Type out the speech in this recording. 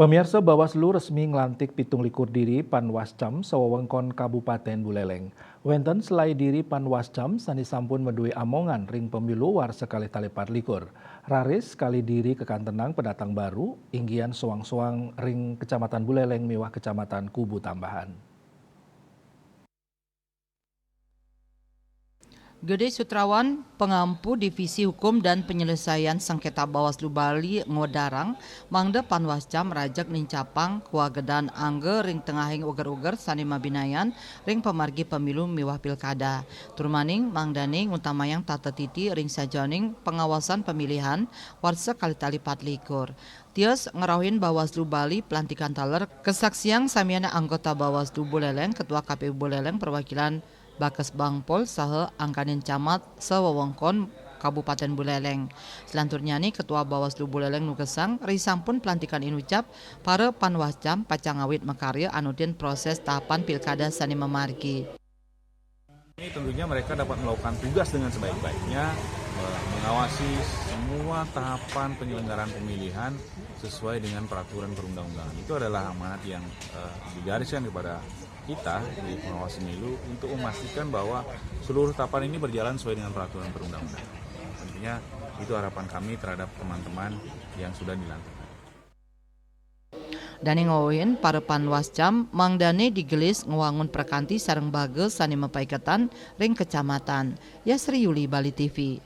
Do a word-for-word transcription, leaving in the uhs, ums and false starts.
Pamiarsa, Bawaslu resmi nglantik pitung likur diri Panwascam sawewengkon Kabupaten Buleleng. Wenten selae diri Panwascam sane sampun madue amongan ring pemilu warsa kalih tali pat likur. Raris kalih diri kakantenang pendatang baru, inggihan soang-soang ring Kecamatan Buleleng miwah Kecamatan Kubu Tambahan. Gede Sutrawan, pengampu Divisi Hukum dan Penyelesaian Sengketa Bawaslu Bali, ngwedarang mangda Panwascam rajeg nincapang kawagedan angga ring tengahing uger-uger sane mabinayan ring pamargi pemilu miwah pilkada. Tur maning mangdane ngutamayang tata titi ring sajaning pengawasan pemilihan warsa kalih tali pat likur. Tios ngrauhin Bawaslu Bali pelantikan taler kasaksiang samiane anggota Bawaslu Buleleng, Ketua K P U Buleleng, perwakilan Bakes Bangpol saha angganin camat sawewengkon Kabupaten Buleleng. Selanturnyane Ketua Bawaslu Buleleng nugesang risampun pelantikan inucap, para Panwascam pacang ngawit makarya anutin proses tahapan pilkada sane mamargi. Ini tentunya mereka dapat melakukan tugas dengan sebaik-baiknya, me-, mengawasi semua tahapan penyelenggaraan pemilihan sesuai dengan peraturan perundang-undangan. Itu adalah amanat yang, eh, digariskan kepada kita di pengawas pemilu untuk memastikan bahwa seluruh tahapan ini berjalan sesuai dengan peraturan perundang-undangan. Tentunya itu harapan kami terhadap teman-teman yang sudah dilantik. Dane ngwewehin para Panwascam mangdane digelis ngwangun prakanti sareng baga sane mapaiketan ring kecamatan. Yasri Yuli, Bali T V.